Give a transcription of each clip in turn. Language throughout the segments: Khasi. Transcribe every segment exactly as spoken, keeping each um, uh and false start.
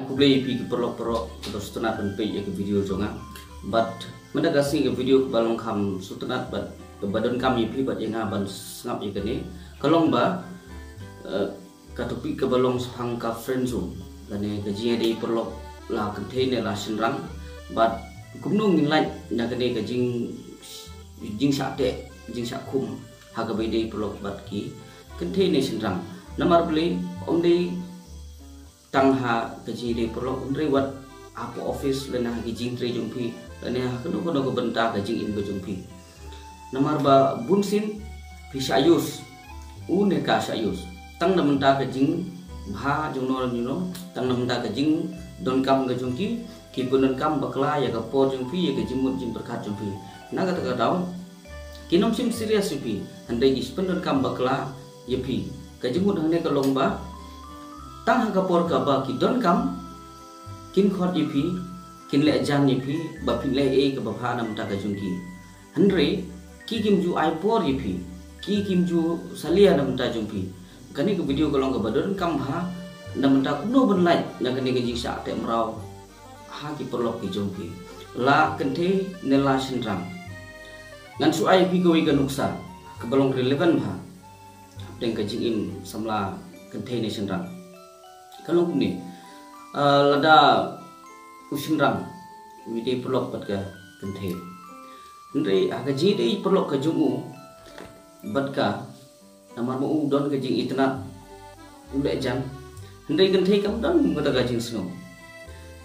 Khublei ïa phi ki paralok paralok kiba sngewtynnat ban peit ïa ka video jong nga. Bad mynta ka sngi ka video kaba long kham sngewtynnat bad kaba donkam ïa phi bad ïa nga ban sngap ïa kane ka long ba, eh, ka topic kaba long shaphang ka friend zone lane ka jingïadei paralok la kynthei ne la shynrang. Bad kumno ngin lait na kane ka jing, jingshah teh, jingshah khum ha kaba ïadei paralok bad ki kynthei ne shynrang. Namar balei? Ym dei tang ha ka jingïadei paralok, hynrei wat hapoh office lane ha ki jingtrei jong phi lane ha kano kano ka bynta ka jingim ka jong phi. Namar ba bunsien phi shah use, u ne ka shah use, tang na bynta ka jingbha jong no jong no, tang na bynta ka jingdonkam ka jong ki, ki pyndonkam bakla ïa ka por jong phi, ïa ka jingmut jingpyrkhat jong phi. Na kata ka daw kin ym shim serious ïa phi, hynrei ki pyndonkam bakla ïa phi. Ka jingmut hangne ka long ba tang ha ka por kaba ki donkam kin khot ïa phi, kin leh jan ïa phi ba phin leh ei kaba bha na bynta ka jong ki. Hynrei ki kim ju ai por ïa phi, ki kim ju salia na bynta jong phi. Kane ka video ka long kaba donkam bha na bynta kumno ban lait na kane ka jingshah teh mraw ha ki paralok ki jong phi, la kynthei ne la shynrang. Ngan shu ai ïa phi kawei ka nuksa kaba long relevant bha hapdeng ka jingim samla kynthei ne shynrang. Ka long kumne, ah, lada u shynrang u ïadei paralok bad ka kynthei, hynrei ha ka jingïadei paralok ka jong u bad ka, namar ba u don ka jingitynnat, u leh jan, hynrei kynthei kam don kata ka jingsngew.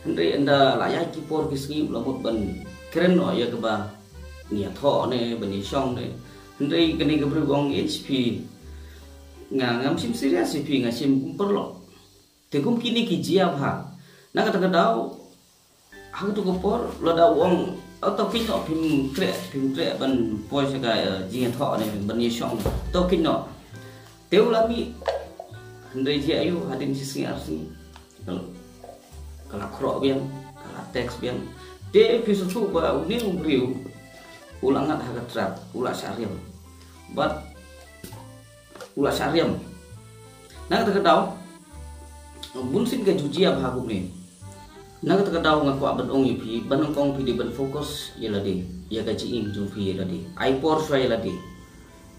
Hynrei ynda la ïaid ki por ki sngi u la mut ban kren noh ïa kaba ngi ïathoh ne ban ïashong ne. Hynrei kane ka briew ka ong, "Ei phi, nga ngam shim serious ïa phi, nga shim kum paralok." Te kum kine ki jia bha. Na kata ka daw ha katu ka por lada u ong, "Oh, to kynnoh, phim treh, phim treh ban poi sha ka, eh, jingïathoh ne ban ïashong, to kynnoh." Te u la mih. Hynrei jia aiu, hadien shi sngi ar sngi ka la khroh biang, ka la text biang. Te phi sngewthuh ba une u briew u la ngat ha ka trap, u la shah riam. Bad u la shah riam. Na kata ka daw bunsien ka ju jia bha kumne. Na kata ka daw nga kwah ban ong ïa phi, ba nyngkong phi dei ban focus ïa lade, ïa ka jingim jong phi ïa lade. Ai por shuwa ïa lade.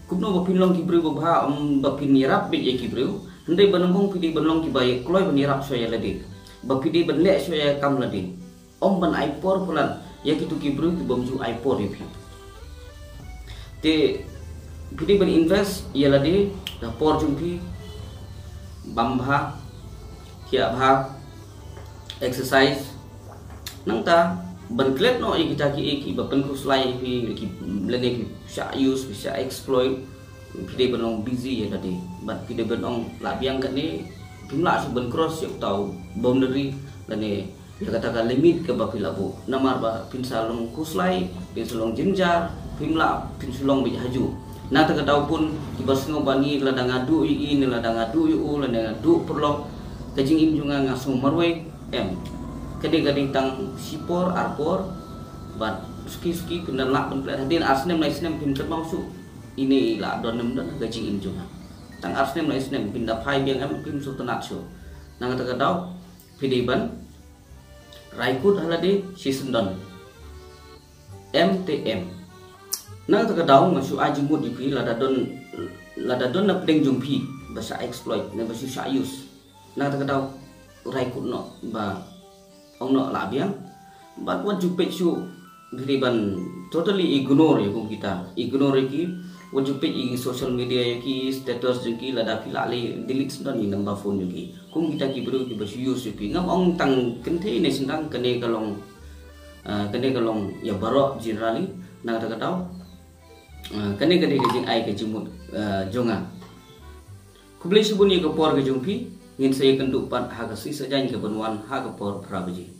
Kumno ba phin long ki briew ba bha, ym ba phin ïarap beit ïa ki briew, hynrei ba nyngkong phi dei ban long kiba ïa kloi ban ïarap shuwa ïa lade. Ba phi dei ban leh shuwa ïa ka kam lade. Ym ban ai por palat ïa kitu ki briew ki bym ju ai por ïa phi. Te phi dei ban invest ïa lade, da por jong phi, bam bha, khiah bha, exercise. Nangta ban klet noh ïa kita ki, ïa kiba pynkhuslai ïa phi, ïa ki lane phi shah use, phi shah exploit. Phi dei ban long busy ïa lade. Bad phi dei ban ong lah biang kane, phim lah shuh ban cross ïa uta u boundary lane ïa kata ka limit kaba phi la buh. Namar ba phin sa long khuslai, phin sa long jynjar, phim lah, phin sa long beit hajuh. Na kata ka daw pun kiba sngew ba ngi lada nga duh ïa i ne lada nga duh ïa u lane nga duh paralok, ka jingim jong nga nga sngew marwei. Em. Ka dei, ka dei tang shipor arpor. Bad suki suki phin da lah ban klet, hadien ar snem lai snem phim kynmaw shuh ine i la don ne ym don ha ka jingim jong nga. Tang ar snem lai snem phin da phai biang em, phim sngewtynnat shuh. Na kata ka daw phi dei ban rai kut ha lade, shisyndon. Em te em. Na kata ka daw nga shu ai jingmut ïa phi, lada don, lada don na pdeng jong phi ba shah exploit ne ba shu shah use, na kata ka daw rai kut noh ba ong noh lah biang. Bad wat ju peit shuh, phi dei ban totally ignore ïa kum kita. Ignore ïa ki. Wat ju peit ïa ki social media ïa ki, status jong ki, lada phi lah leh delete syndon ïa number phone jong ki. Kum kita ki briew kiba shu use ïa phi. Ngam ong tang kynthei ne shynrang, kane ka long, ah, kane ka long ïa baroh generally. Na kata ka daw, ah, kane ka dei ka jingai ka jingmut, ah, jong nga. Khublei shibun ïa ka por ka jong phi. Ngin sa ïakynduh pat ha ka sngi Saitjaiñ kaban wan ha ka por phra baje.